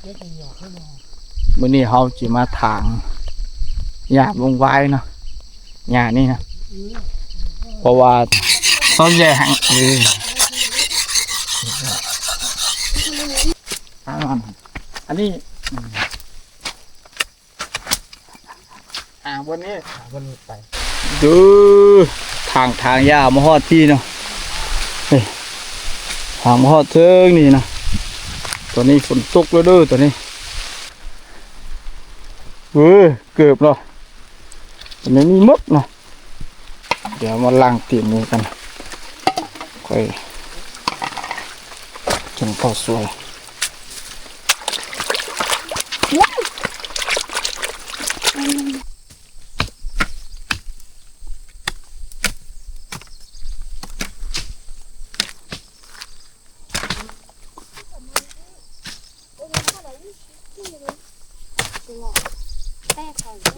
ມື້ນີ້ເຮົາຊິມາຖາງຫຍ້າວົງວາຍເນາະ ຫຍ້ານີ້ນະ ເພາະວ່າສ່ວນໃຫຍ່ຫັ້ນ ເອີ ອັນນີ້ ອ່າ ວັນນີ້ ອ່າ ວັນນີ້ໄປ ເດີ ທາງ ທາງຫຍ້າມາຮອດພີ້ເນາະ ເອີ ທາງມາຮອດເທິງນີ້ນະ ຕອນນີ້ຝົນຕົກແລ້ວເດີ ຕອນນີ້ ເອີ ເກີບເນາະ ຕອນນີ້ມີໝົດເນາະ ດຽວມາລ້າງຕີນມືກັນ ຄ່ອຍກິນເຂົ້າສວຍ.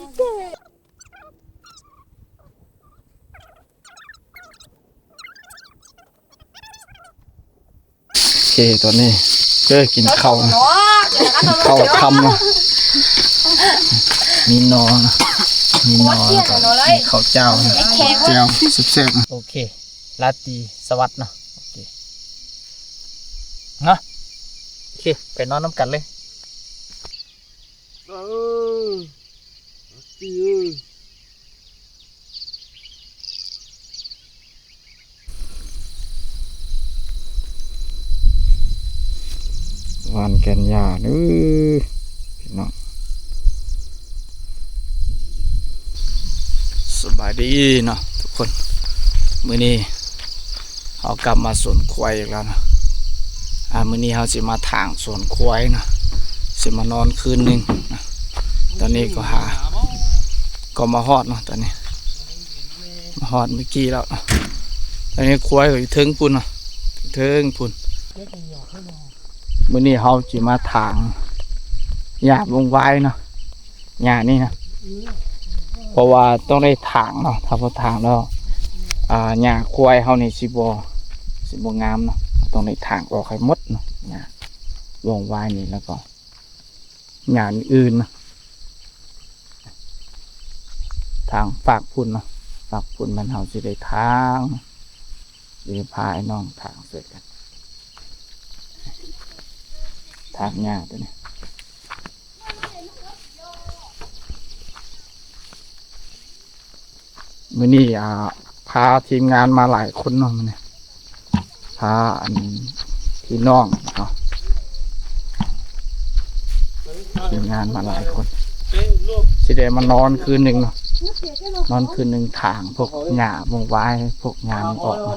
ໂອເຄ ຕອນນີ້ເດີ ກິນເຂົ້າ ເຂົ້າຄ່ຳເນາະ ມີໜໍ່ເນາະ ມີໜໍ່ ແລ້ວກໍເຂົ້າຈ້າວ ແຈ່ວແຊບໆ ໂອເຄ ລາຕີສະຫວັດເນາະ ໂອເຄ ເນາະ ໂອເຄ ໄປນອນນຳກັນເລີຍ. ເອີ ຫວ່ານແກ່ນຫຍ້າເດີພີ່ນ້ອງ. ສະບາຍດີເນາະທຸກຄົນ ມື້ນີ້ ເຮົາກັບມາສວນຄວາຍອີກແລ້ວເນາະ ອ່າ ມື້ນີ້ເຮົາຊິມາຖາງສວນຄວາຍເນາະ ຊິມານອນຄືນໜຶ່ງເນາະ ຕອນນີ້ກໍຫາ ກໍມາຮອດເນາະ ຕອນນີ້ ມາຮອດມື້ກີ້ແລ້ວ ຕອນນີ້ຄວາຍກໍຢູ່ເທິງພຸ້ນເນາະ ເທິງພຸ້ນ ມື້ນີ້ເຮົາຊິມາຖາງຫຍ້າວົງວາຍເນາະ ຫຍ້ານີ້ນະ ເພາະວ່າຕ້ອງໄດ້ຖາງເນາະ ຖ້າບໍ່ຖາງແລ້ວ ອ່າ ຫຍ້າຄວາຍເຮົານີ້ຊິບໍ່ ຊິບໍ່ງາມເນາະ ຕ້ອງໄດ້ຖາງອອກໃຫ້ໝົດເນາະ ຫຍ້າວົງວາຍນີ້ ແລ້ວກໍຫຍ້າອື່ນໆນະ ທາງຟາກພຸ້ນເນາະ ຟາກພຸ້ນແມ່ນເຮົາຊິໄດ້ຖາງ ຊິພາອ້າຍນ້ອງຖາງຊ່ວຍກັນ ຖາງຫຍ້າຕົວນີ້. ມື້ນີ້ ອ່າ ພາທີມງານມາຫຼາຍຄົນເນາະ ມື້ນີ້ ພາອັນພີ່ນ້ອງເນາະ ທີມງານມາຫຼາຍຄົນ ຊິໄດ້ມານອນຄືນໜຶ່ງເນາະ ນອນຄືນໜຶ່ງ ຖາງພວກຫຍ້າວົງວາຍ ພວກຫຍ້ານີ້ອອກເນາະ.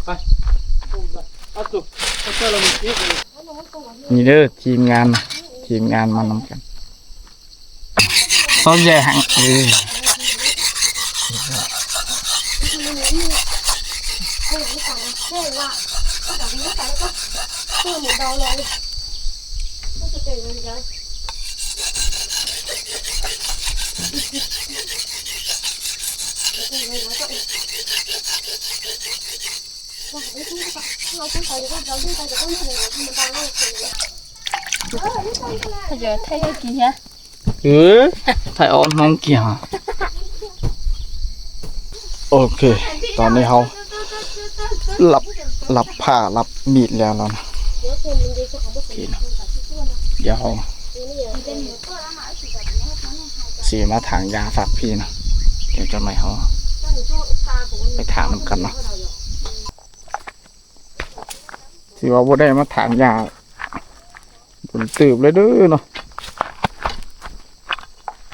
ໄປ ເອົາໂຕ ເອົາໂຕລະມັນຕິດເລີຍ ນີ້ເດີ ທີມງານ ທີມງານມານຳກັນ ສ່ວນໃຫຍ່ຫັ້ນ ເອີ. ເອີ ຖ່າຍອອກຫ້ອງກຽ ໂອເຄ ຕອນນີ້ເຮົາລັບ ລັບຜ້າ ລັບມີດແລ້ວເນາະ ໂອເຄເນາະ ດຽວເຮົາຊິມາຖາງຫຍ້າຟາກພີ້ເນາະ ດຽວຈັກໜ່ອຍເຮົາໄປຖາງນຳກັນເນາະ ຖືວ່າບໍ່ໄດ້ມາຖາງຫຍ້າ ດົນເຕີບເລີຍເດີເນາະ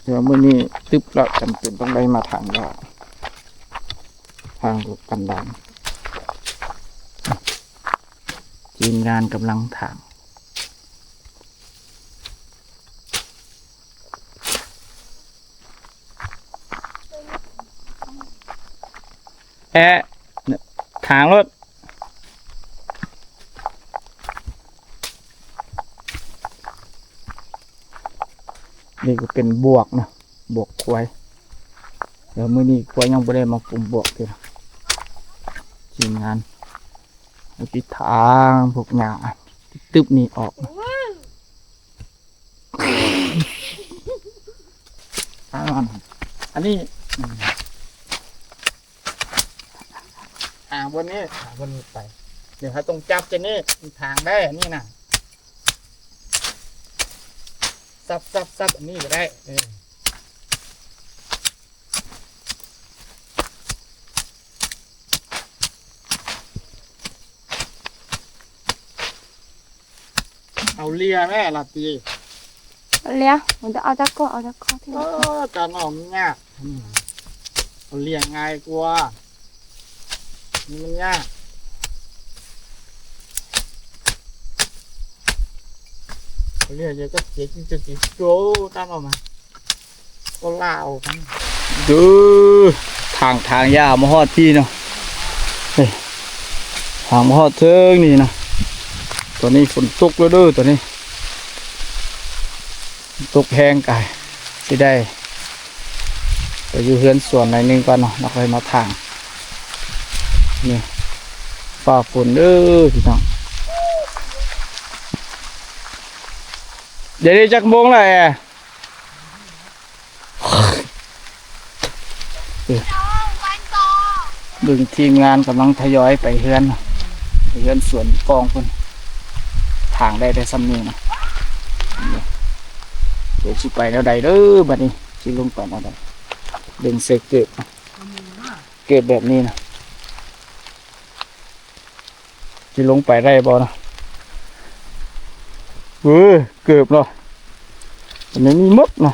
ແຕ່ວ່າມື້ນີ້ຕຶບແລ້ວ ຈຳເປັນຕ້ອງໄດ້ມາຖາງຫຍ້າ ທາງກໍກັນດານ ທີມງານກຳລັງຖາງ ແອະ ຖາງໂລດ ນີ້ກໍເປັນບວກເນາະ ບວກຄວາຍ ແລ້ວມື້ນີ້ຄວາຍຍັງບໍ່ໄດ້ມາກຸມບວກເທື່ອ ທີມງານ ເຮົາຊິຖາງພວກຫຍ້າຕຶບໆນີ້ອອກ. ທາງອັນ ອັນນີ້ ອາ ທາງບ່ອນນີ້ ທາງບ່ອນນີ້ໄປ. ດຽວເຮົາຕ້ອງຈັບຈັ່ງນີ້ ທາງໄດ້ອັນນີ້ນະ. ສັບໆໆ ອັນນີ້ກໍໄດ້ ເອີ. ເອົາເລ່ຍແມ່ລະຕິ ເອົາເລ່ຍ ມັນຈະເອົາຈັກກໍ ເອົາຈັກກໍທີ່ ເອີ ການອອກມັນຍາກ ເອົາເລ່ຍງ່າຍກວ່າ ນີ້ມັນຍາກ ເອົາເລ່ຍເດີຍວກໍເຈັບ ຈະຕິດໂຈ ຕາມອອກມາ. ໂອ້ ລາວ ເດີ ທາງ ທາງຫຍ້າມາຮອດພີ້ເນາະ ເອີ ທາງມາຮອດເທິງນີ້ນະ. ຕອນນີ້ຝົນຕົກແລ້ວເດີ ຕອນນີ້ຝົນຕົກແຮງ ກະຊິໄດ້ໄປຢູ່ເຮືອນສວນໜ້ອຍໜຶ່ງກ່ອນເນາະ ແລ້ວຄ່ອຍມາຖາງ. ນີ້ ຟ້າຝົນເດີພີ່ນ້ອງ. ດຽວນີ້ຈັກໂມງແລ້ວແອ? ເບິ່ງທີມງານກຳລັງທະຍອຍໄປເຮືອນ ໄປເຮືອນສວນກອງເພິ່ນ ທາງໄດ້ແຕ່ສ່ຳນີ້ນະ. ດຽວຊິໄປແນວໃດເດີ ບັດນີ້ຊິລົງໄປແນວໃດ. ເບິ່ງໃສ່ເກີບ ເກີບແບບນີ້ນະ. ຊິລົງໄປໄດ້ບໍ່ນະ? ເອີ ເກີບເນາະ ອັນນີ້ມີໝົດເນາະ.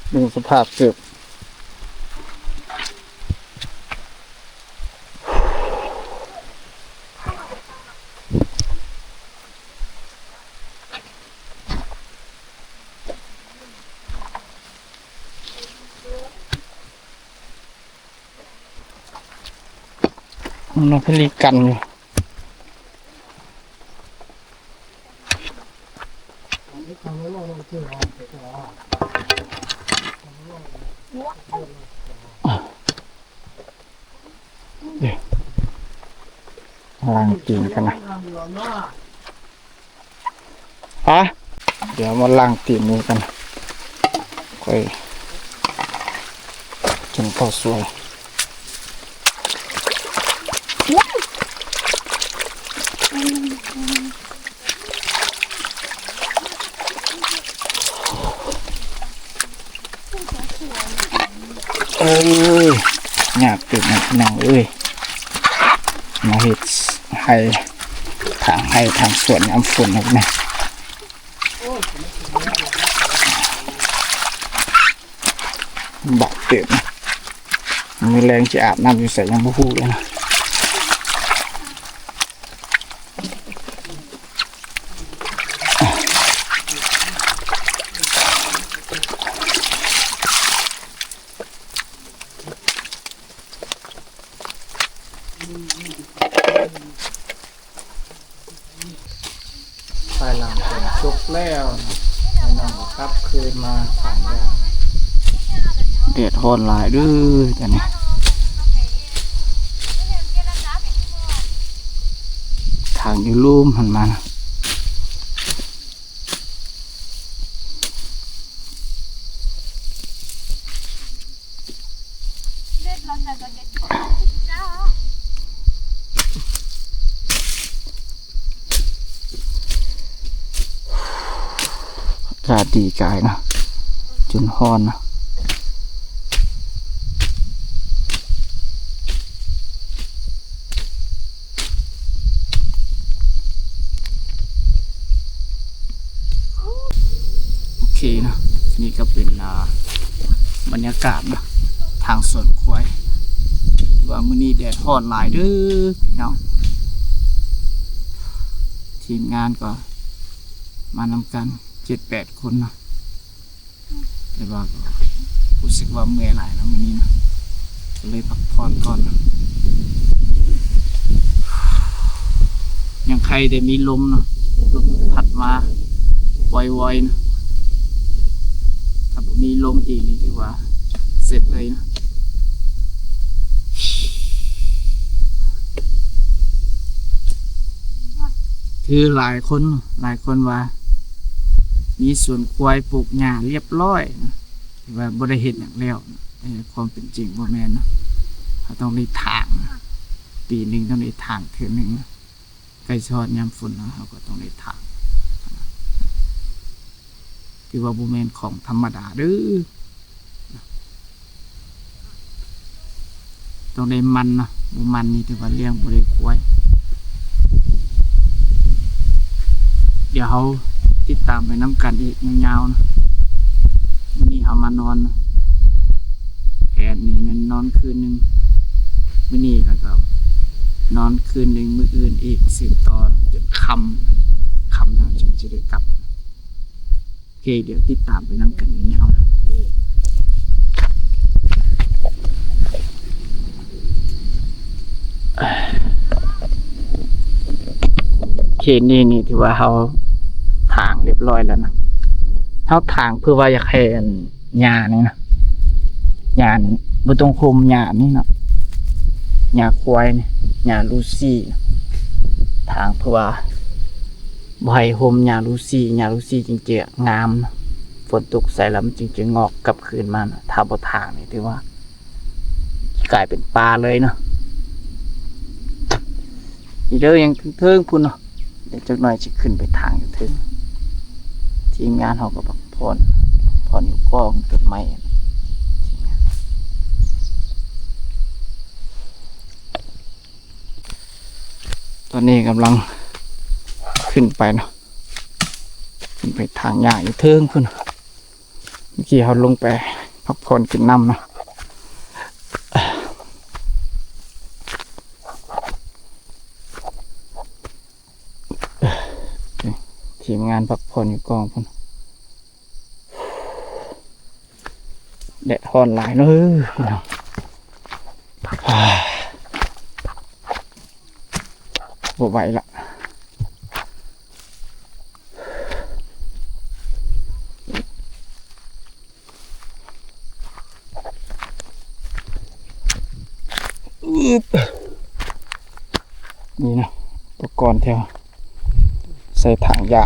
ເບິ່ງສະພາບເກີບ. ນ້ອງເພລີກັນຢູ່. ລ້າງຕີນກັນນະ. ປະ ດຽວມາລ້າງຕີນນີ້ກັນ ຄ່ອຍກິນເຂົ້າສວຍ. ເອີຍ ຍາກເຕີບນະພີ່ນ້ອງເອີຍ ມາເຮັດໄຮ່ ຖາງໄຮ່ຖາງສວນຍາມຝົນນະ ບາກເຕີບນະ. ມື້ແລງຊິອາບນ້ຳຢູ່ໃສຍັງບໍ່ຮູ້ເລີຍນະ. ພາຍຫຼັງຝົນຕົກແລ້ວ ໃຫ້ນ້ອງກັບຄືນມາຖາງຫຍ້າ. ແດດຮ້ອນຫຼາຍເດີຕອນນີ້ ທາງຢູ່ລຸ່ມຫັ້ນມານະ. ອາກາດດີກາຍເນາະ ຈົນຮ້ອນເນາະ. ໂອເຄເນາະ ນີ້ກໍເປັນ ອ່າ ບັນຍາກາດເນາະ ທາງສວນຄວາຍ ວ່າມື້ນີ້ແດດຮ້ອນຫຼາຍເດີພີ່ນ້ອງ. ທີມງານກໍມານຳກັນ ເຈັດແປດຄົນເນາະ ແຕ່ວ່າກໍຮູ້ສຶກວ່າເມື່ອຍຫຼາຍເນາະມື້ນີ້ເນາະ ກໍເລີຍພັກຜ່ອນກ່ອນເນາະ. ຍັງໄຄແຕ່ມີລົມເນາະ ລົມພັດມາວອຍໆເນາະ ຖ້າບໍ່ມີລົມອີກນີ້ຖືວ່າເສັດເລີຍເນາະ. ຄືຫຼາຍຄົນ ຫຼາຍຄົນວ່າມີສວນຄວາຍ ປູກຫຍ້າລຽບລ້ອຍ ແຕ່ວ່າບໍ່ໄດ້ເຮັດຫຍັງແລ້ວ. ເອີ ຄວາມເປັນຈິງບໍ່ແມ່ນເນາະ ເຮົາຕ້ອງໄດ້ຖາງ ປີໜຶ່ງຕ້ອງໄດ້ຖາງເທື່ອໜຶ່ງ ໃກ້ຊິຮອດຍາມຝົນແລ້ວ ເຮົາກໍຕ້ອງໄດ້ຖາງ. ຖືວ່າບໍ່ແມ່ນຂອງທຳມະດາເດີ້ ຕ້ອງໄດ້ໝັ່ນເນາະ ບໍ່ໝັ່ນນີ້ຖືວ່າລ້ຽງບໍ່ໄດ້ຄວາຍ. ດຽວເຮົາຕິດຕາມໄປນຳກັນອີກຍາວໆເນາະ. ມື້ນີ້ເຮົາມານອນເນາະ ແຜນນີ້ແມ່ນນອນຄືນໜຶ່ງ ມື້ນີ້ ແລ້ວກໍນອນຄືນໜຶ່ງ ມື້ອື່ນອີກ ສືບຕໍ່ຈົນຄ່ຳ ຄ່ຳແລ້ວຈຶ່ງຈະໄດ້ກັບ. ໂອເຄ ດຽວຕິດຕາມໄປນຳກັນຍາວໆ. ເຂດນີ້ນີ້ຖືວ່າເຮົາຖາງລຽບລ້ອຍແລ້ວນະ ເຮົາຖາງເພື່ອວ່າຢາກໃຫ້ອັນ ຫຍ້ານີ້ນະ ຫຍ້ານີ້ບໍ່ຕ້ອງຫົ່ມຫຍ້ານີ້ເນາະ ຫຍ້າຄວາຍນີ້ ຫຍ້າລູຊີນະ ຖາງເພື່ອວ່າບໍ່ໃຫ້ຫົ່ມຫຍ້າລູຊີ ຫຍ້າລູຊີຈຶ່ງຈະງາມນະ ຝົນຕົກໃສ່ແລ້ວມັນຈຶ່ງຈະງອກກັບຄືນມານະ. ຖ້າບໍ່ຖາງນີ້ຖືວ່າ ກາຍເປັນປ່າເລີຍເນາະ. ອີເດີຍັງເທິງໆພຸ້ນເນາະ ດຽວຈັກໜ່ອຍຊິຂຶ້ນໄປຖາງຢູ່ເທິງ. ທີມງານເຮົາກໍພັກຜ່ອນ ພັກຜ່ອນຢູ່ກ້ອງຕົ້ນໄມ້. ຕອນນີ້ກຳລັງຂຶ້ນໄປເນາະ ຂຶ້ນໄປຖາງຫຍ້າຢູ່ເທິງພຸ້ນ. ເມື່ອກີ້ເຮົາລົງໄປພັກຜ່ອນກິນນ້ຳເນາະ. ທີມງານພັກຜ່ອນຢູ່ກ້ອງພຸ້ນ. ແດດຮ້ອນຫຼາຍເນາະ ພີ່ນ້ອງ. ບໍ່ໄຫວລະ. ອຶບ ນີ້ນະ ອຸປະກອນແຖວໃສ່ຖັງຫຍ້າ.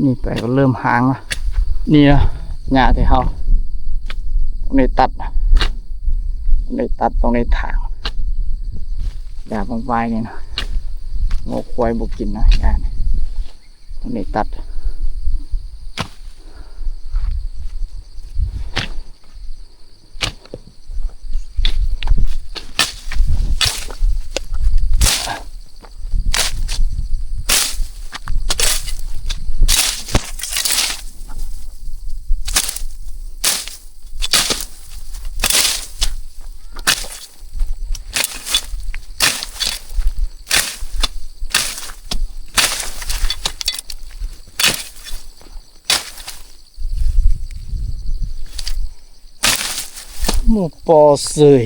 ນີ້ໄປກໍເລີ່ມຫາງລະ. ນີ້ນະ ຫຍ້າທີ່ເຮົາຕ້ອງໄດ້ຕັດ ຕ້ອງໄດ້ຕັດ ຕ້ອງໄດ້ຖາງ. ຫຍ້າບາງປາຍນີ້ນະ ງົວຄວາຍບໍ່ກິນນະ ຫຍ້ານີ້ ຕ້ອງໄດ້ຕັດ. ໝູ່ປໍເສີຍ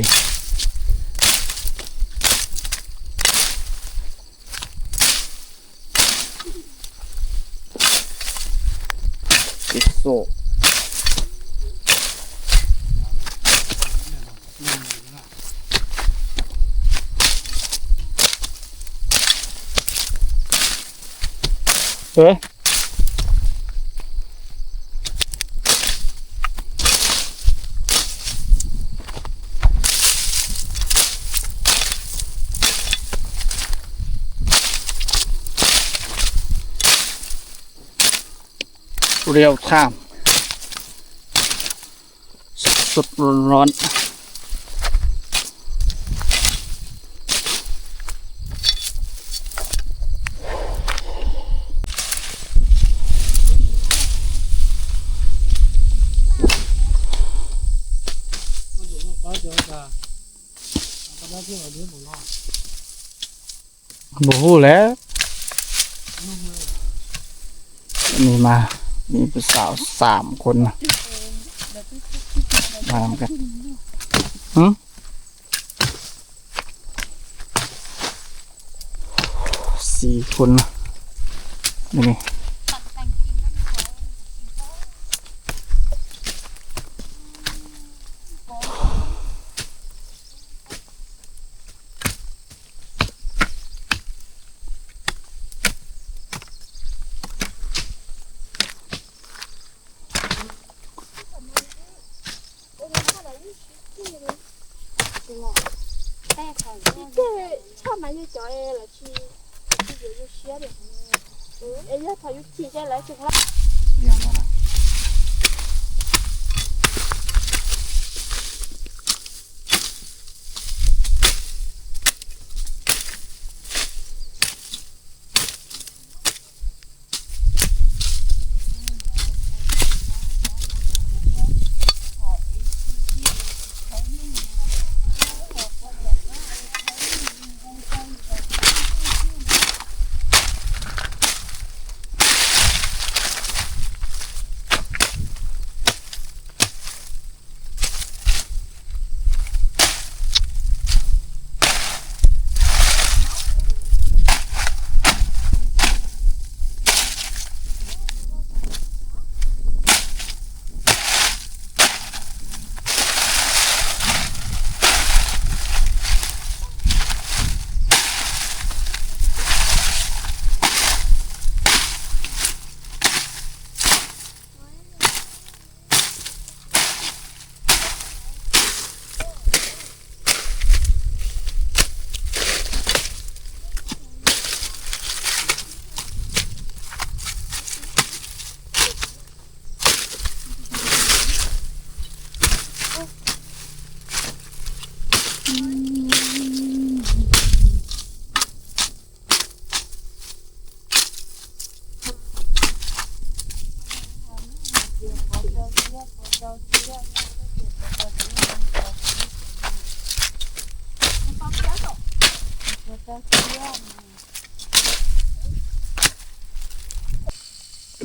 ເອສໂຊ. ເອີ Real time. สดๆ ร้อนๆ. ບໍ່ຮູ້ແຫຼະ. ນີ້ມາ ມີຜູ້ສາວສາມຄົນນະ ມານຳກັນ. ຫຶ? ສີ່ຄົນນະ ນີ້.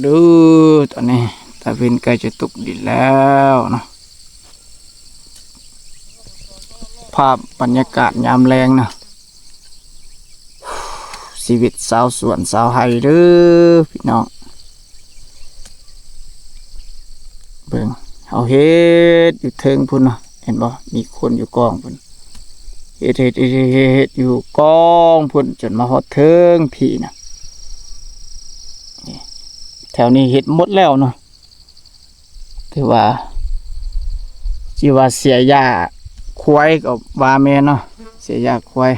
ດູ ຕອນນີ້ຕາເວັນໃກ້ຈະຕົກດິນແລ້ວເນາະ. ພາບບັນຍາກາດຍາມແລງນະ ຊີວິດຊາວສວນຊາວໄຮ່ເດີພີ່ນ້ອງ. ເບິ່ງ ເຮົາເຮັດຢູ່ເທິງພຸ້ນເນາະ ເຫັນບໍ່? ມີຄົນຢູ່ກ້ອງພຸ້ນ ເຮັດ ເຮັດ ເຮັດ ເຮັດ ເຮັດຢູ່ກ້ອງພຸ້ນ ຈົນມາຮອດເທິງພີ້ນະ. ນີ້ ແຖວນີ້ເຮັດໝົດແລ້ວເນາະ. ຖືວ່າ ຊິວ່າເສຍຫຍ້າຄວາຍກໍວ່າແມ່ນເນາະ ເສຍຫຍ້າຄວາຍ.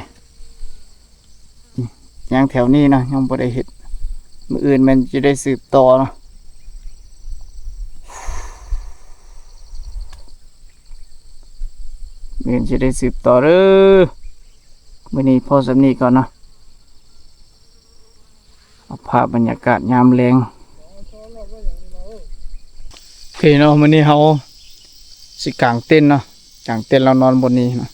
ຍັງແຖວນີ້ເນາະ ຍັງບໍ່ໄດ້ເຮັດ ມື້ອື່ນແມ່ນຊິໄດ້ສືບຕໍ່ເນາະ ມື້ອື່ນຊິໄດ້ສືບຕໍ່ເດີ. ມື້ນີ້ພໍສ່ຳນີ້ກ່ອນເນາະ. ເອົາພາບບັນຍາກາດຍາມແລງ. ໂອເຄເນາະ ມື້ນີ້ເຮົາຊິກາງເຕັນເນາະ ກາງເຕັນແລ້ວນອນບ່ອນນີ້ເນາະ.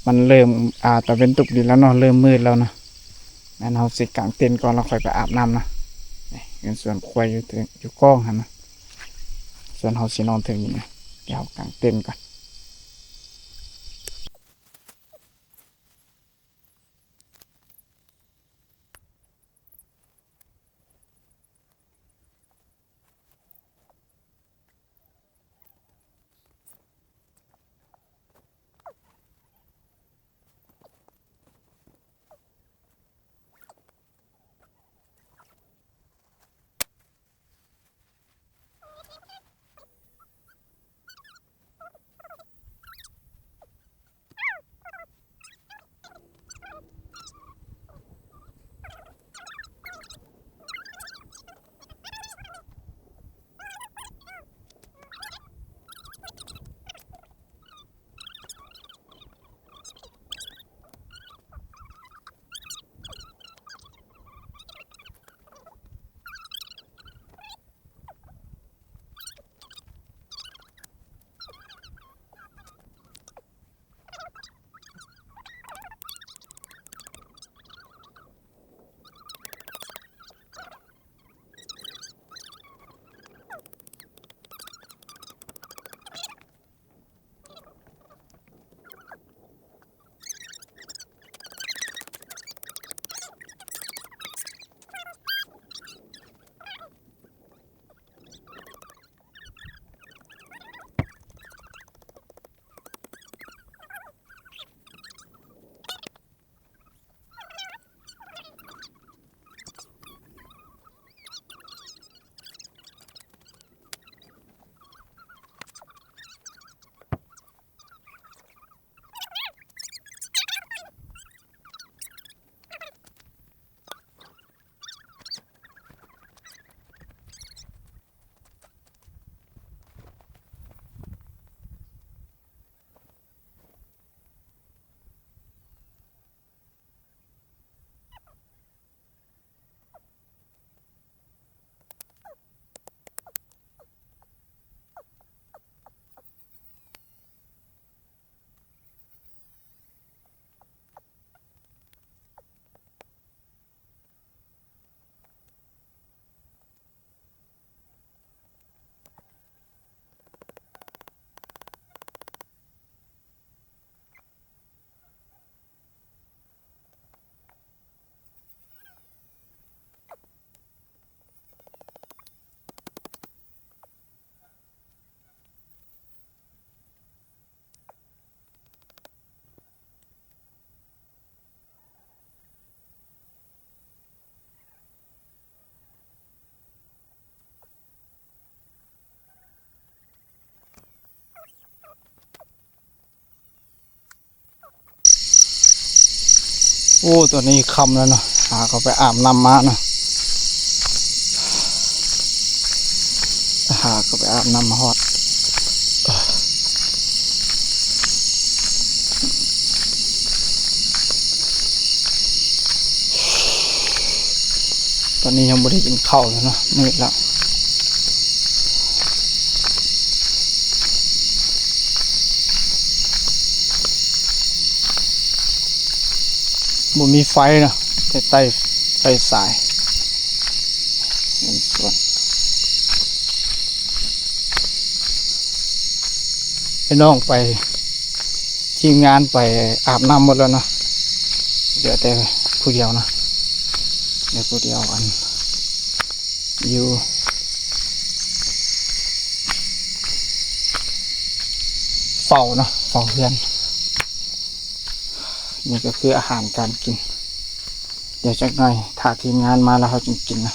ມັນເລີ່ມ ອາ ຕາເວັນຕົກດິນແລ້ວເນາະ ເລີ່ມມືດແລ້ວເນາະ. ແມ່ນເຮົາຊິກາງເຕັນກ່ອນ ແລ້ວຄ່ອຍໄປອາບນ້ຳເນາະ. ນີ້ເປັນສວນຄວາຍຢູ່ເທິງ ຢູ່ກ້ອງຫັ້ນນະ. ສ່ວນເຮົາຊິນອນເທິງນີ້ນະ ດຽວເຮົາກາງເຕັນກ່ອນ. ໂອ້ ຕອນນີ້ຄ່ຳແລ້ວເນາະ ຫາກໍໄປອາບນ້ຳມາເນາະ ຫາກໍໄປອາບນ້ຳມາຮອດ. ຕອນນີ້ຍັງບໍ່ໄດ້ກິນເຂົ້າເລີຍເນາະ ມືດແລ້ວ. ບໍ່ມີໄຟເນາະ ແຕ່ໄຕ້ໄຟສາຍ. ໄອ້ນ້ອງໄປ ທີມງານໄປອາບນ້ຳໝົດແລ້ວເນາະ ເຫຼືອແຕ່ຜູ້ດຽວເນາະ ເຫຼືອຜູ້ດຽວ ອັນ ຢູ່ເຝົ້າເນາະ ເຝົ້າເຮືອນ. ນີ້ກໍຄືອາຫານການກິນ ດຽວຈັກໜ່ອຍຖ້າທີມງານມາແລ້ວເຮົາຈຶ່ງກິນນະ.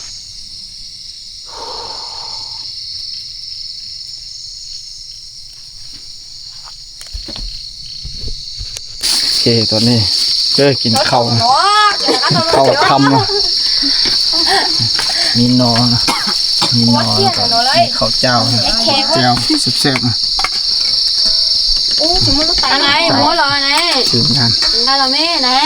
ໂອເຄ ຕອນນີ້ເດີ ກິນເຂົ້າ ເຂົ້າຄ່ຳເນາະ ມີໜໍ່ ມີໜໍ່ ແລ້ວກໍມີເຂົ້າຈ້າວ ແຈ່ວແຊບໆ ນະ. ໂອ້ ຊິມື້ຕາຍ ອັນໃດ ຫົວເລາະອັນໃດ ທີມງານ ໄດ້ລະແມ່ ໄດ້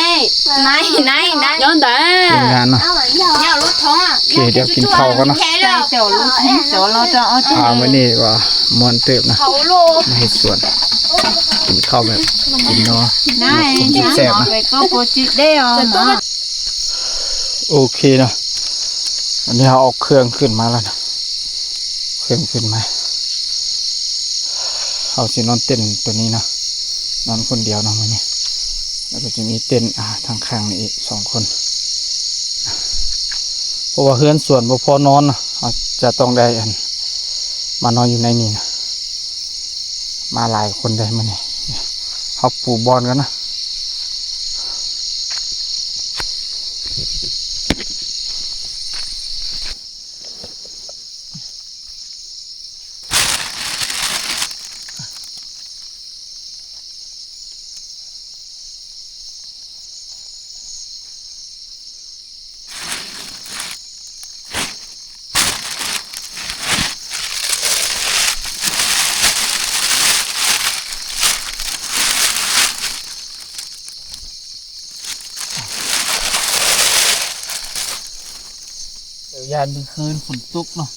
ໄດ້ ໄດ້ ໄດ້ ຍ້ອນໄດ້ ທີມງານເນາະ ເອົາ ເອົາລົດທ້ອງ ໂອເຄ ດຽວກິນເຂົ້າກ່ອນເນາະ ເຈົ້າລົດທ້ອງ ເຈົ້າເອົາ ອ່າ ມື້ນີ້ກໍມ່ວນເຕີບນະ ມາເຮັດສວນ ກິນເຂົ້າແບບກິນເນາະ ໄດ້ ແຊບໆ ນະ ໂອເຄເນາະ ອັນນີ້ເຮົາເອົາເຄື່ອງຂຶ້ນມາແລ້ວນະ ເຄື່ອງຂຶ້ນມາ ເຮົາຊິນອນເຕັນໂຕນີ້ເນາະ ນອນຄົນດຽວເນາະມື້ນີ້ ແລ້ວກໍຈະມີເຕັນ ອ່າ ທາງຂ້າງນີ້ອີກສອງຄົນ ເພາະວ່າເຮືອນສວນບໍ່ພໍນອນເນາະ ເຮົາຈະຕ້ອງໄດ້ ອັນ ມານອນຢູ່ໃນນີ້ນະ ມາຫຼາຍຄົນເດ້ມື້ນີ້ ເຮົາປູບ່ອນກ່ອນນະ. ດຽວຢ້ານມື້ຄືນຝົນຕົກເນາະ.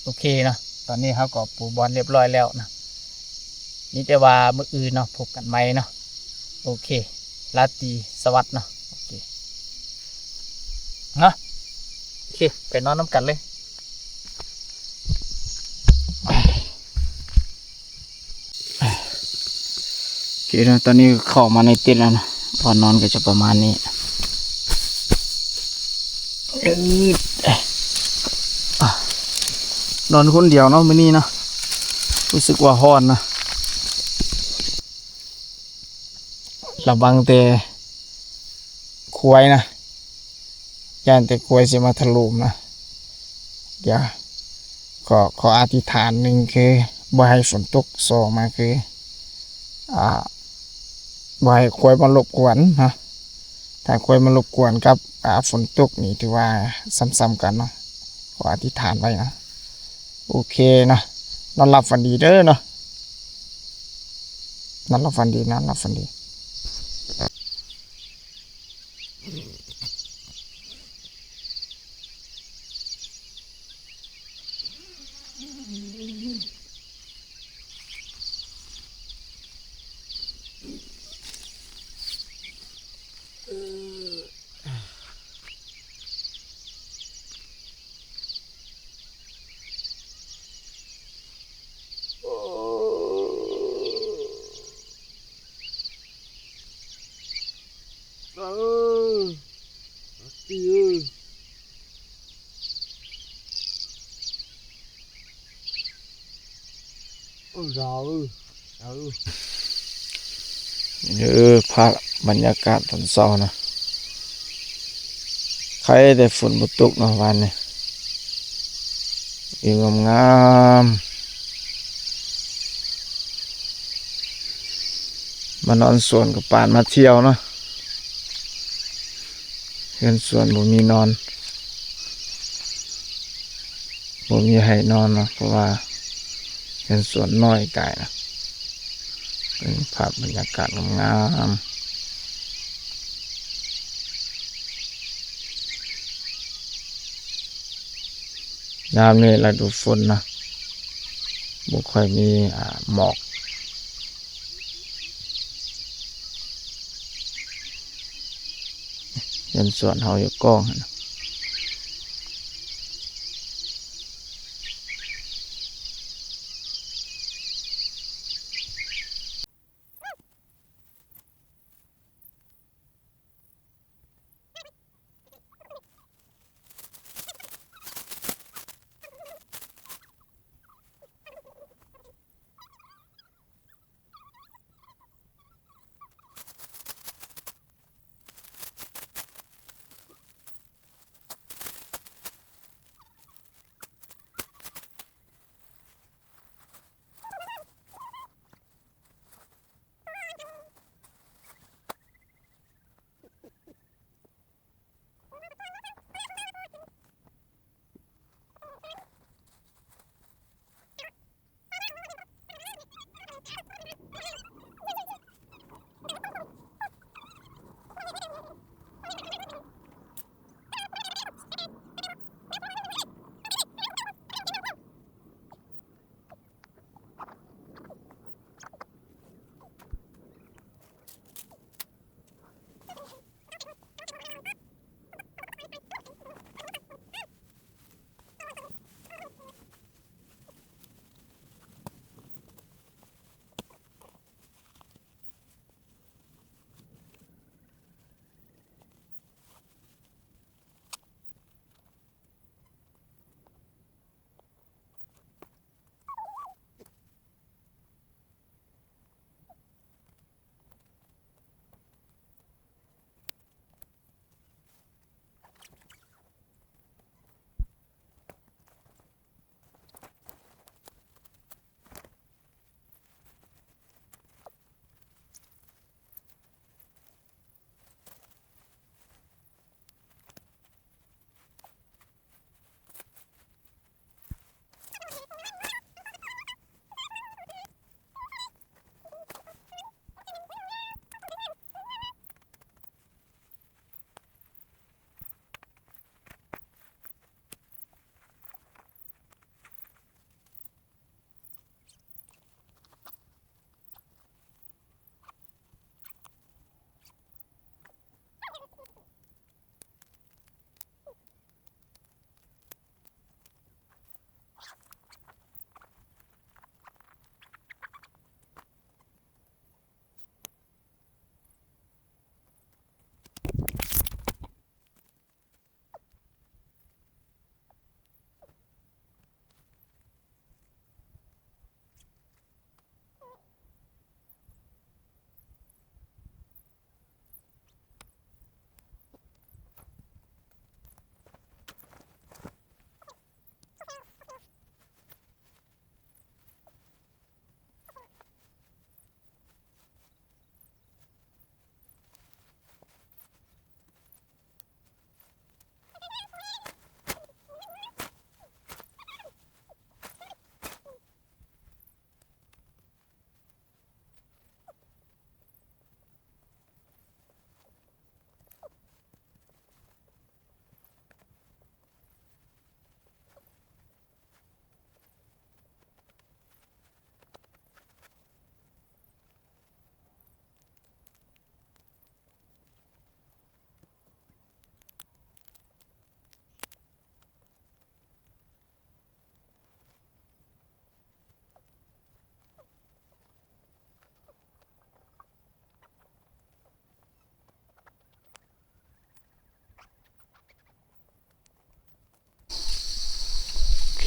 ໂອເຄເນາະ ຕອນນີ້ເຮົາກໍປູບ່ອນຮຽບຮ້ອຍແລ້ວນະ ມີແຕ່ວ່າມື້ອື່ນເນາະ ພົບກັນໃໝ່ເນາະ. ໂອເຄ ລາຕີສະຫວັດເນາະ ໂອເຄເນາະ ໂອເຄ ໄປນອນນຳກັນເລີຍ. ໂອເຄເນາະ ຕອນນີ້ເຂົ້າມາໃນເຕັນແລ້ວນະ ບ່ອນນອນກໍຈະປະມານນີ້. ນອນຄົນດຽວເນາະມື້ນີ້ເນາະ ຮູ້ສຶກວ່າຮ້ອນນະ. ລະວັງແຕ່ຄວາຍນະ ຢ້ານແຕ່ຄວາຍຊິມາຖະໂຫຼມນະ. ດຽວ ຂໍ ຂໍອະທິຖານ ໜຶ່ງຄືບໍ່ໃຫ້ຝົນຕົກ ສອງມາຄື ອ່າ ບໍ່ໃຫ້ຄວາຍມາລົບກວນເນາະ. ຖ້າຄວາຍມາລົບກວນກັບ ອ່າ ຝົນຕົກນີ້ຖືວ່າສ່ຳໆກັນເນາະ. ຂໍອະທິຖານໄວ້ນະ. ໂອເຄເນາະ ນອນຫຼັບຝັນດີເດີເນາະ ນອນຫຼັບຝັນດີ ນອນຫຼັບຝັນດີ. ໂ ເອີ ເອີ ເອີ ພາບບັນຍາກາດຕອນເຊົ້ານະ ໄຄແຕ່ຝົນບໍ່ຕົກເນາະ ວານນີ້ ວິວງາມໆ ມານອນສວນກໍປານມາທ່ຽວເນາະ. ເຮືອນສວນບໍ່ມີນອນ ບໍ່ມີໃຫ້ນອນເນາະ ເພາະວ່າເຮືອນສວນນ້ອຍກາຍນະ. ເປັນພາບບັນຍາກາດງາມໆ ຍາມນີ້ລະດູຝົນນະ ບໍ່ຄ່ອຍມີ ອາ ໝອກ. ເຮືອນສວນເຮົາຢູ່ກ້ອງຫັ້ນນະ.ໂ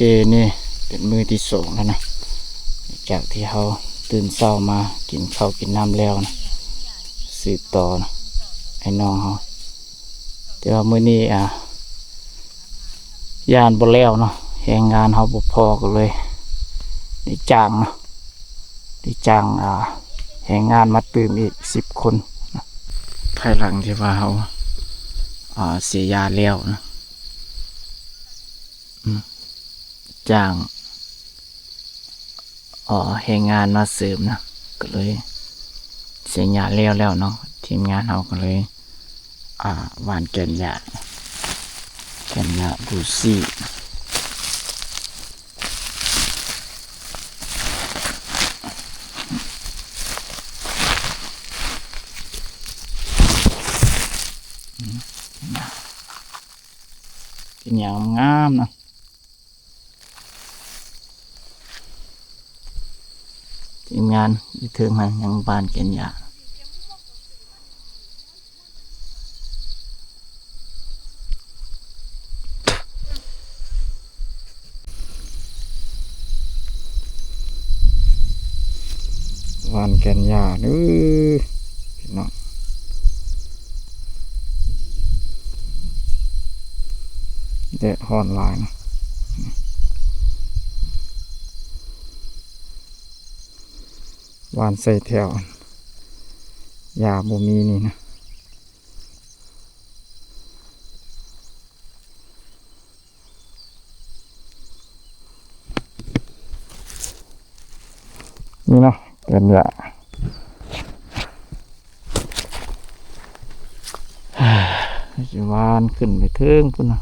ອເຄ ນີ້ເປັນມື້ທີສອງແລ້ວນະ ຈາກທີ່ເຮົາຕື່ນເຊົ້າມາກິນເຂົ້າກິນນ້ຳແລ້ວນະ ສືບຕໍ່ນະ ໄອ້ນ້ອງເຮົາ. ແຕ່ວ່າມື້ນີ້ ອ່າ ຢ້ານບໍ່ແລ້ວເນາະ ແຮງງານເຮົາບໍ່ພໍ ກໍເລີຍໄດ້ຈ້າງເນາະ ໄດ້ຈ້າງ ອ່າ ແຮງງານມາຕື່ມອີກສິບຄົນນະ ພາຍຫຼັງທີ່ວ່າເຮົາ ອ່າ ເສຍຫຍ້າແລ້ວນະ. ອືມ ຈ້າງ ອໍ ແຮງງານມາເສີມນະ ກໍເລີຍເສຍຫຍ້າແລ້ວແລ້ວເນາະ. ທີມງານເຮົາກໍເລີຍ ອ່າ ຫວ່ານແກ່ນຫຍ້າ ແກ່ນຫຍ້າບູຊີ. ອືມ ແກ່ນຫຍ້າງາມໆນະ. ທີມງານຢູ່ເທິງຫັ້ນຍັງຫວ່ານແກ່ນຫຍ້າ ຫວ່ານແກ່ນຫຍ້າເດີພີ່ນ້ອງ. ແດດຮ້ອນຫຼາຍນະ ຫວ່ານໃສ່ແຖວ ຫຍ້າບໍ່ມີນີ້ນະ. ນີ້ເນາະ ແກ່ນຫຍ້າ ຊິຫວ່ານຂຶ້ນໄປເທິງພຸ້ນນະ.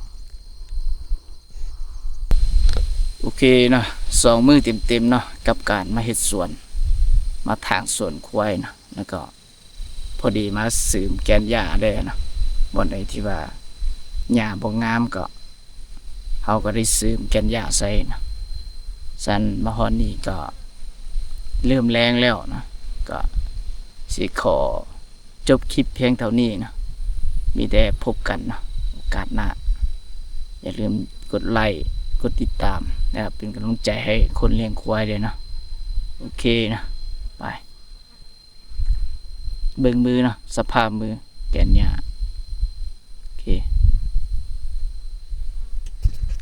ໂອເຄເນາະ ສອງມື້ເຕັມໆເນາະ ກັບການມາເຮັດສວນ ມາຖາງສວນຄວາຍນະ ແລ້ວກໍ ພໍດີມາເສີມແກ່ນຫຍ້າແດ່ນະ ບ່ອນໃດທີ່ວ່າຫຍ້າບໍ່ງາມກໍ ເຮົາກໍໄດ້ເສີມແກ່ນຫຍ້າໃສ່ນະ. ຊັ້ນມາຮອດນີ້ກໍເລີ່ມແລງແລ້ວນະ ກໍຊິຂໍຈົບຄລິບພຽງເທົ່ານີ້ນະ ມີແຕ່ພົບກັນນະ ໂອກາດໜ້າ. ຢ່າລືມກົດໄລ້ ກົດຕິດຕາມນະ ເປັນກຳລັງໃຈໃຫ້ຄົນລ້ຽງຄວາຍເດີນະ. ໂອເຄນະ ໄປ ເບິ່ງມືເນາະ ສະພາບມື ແກ່ນຫຍ້າ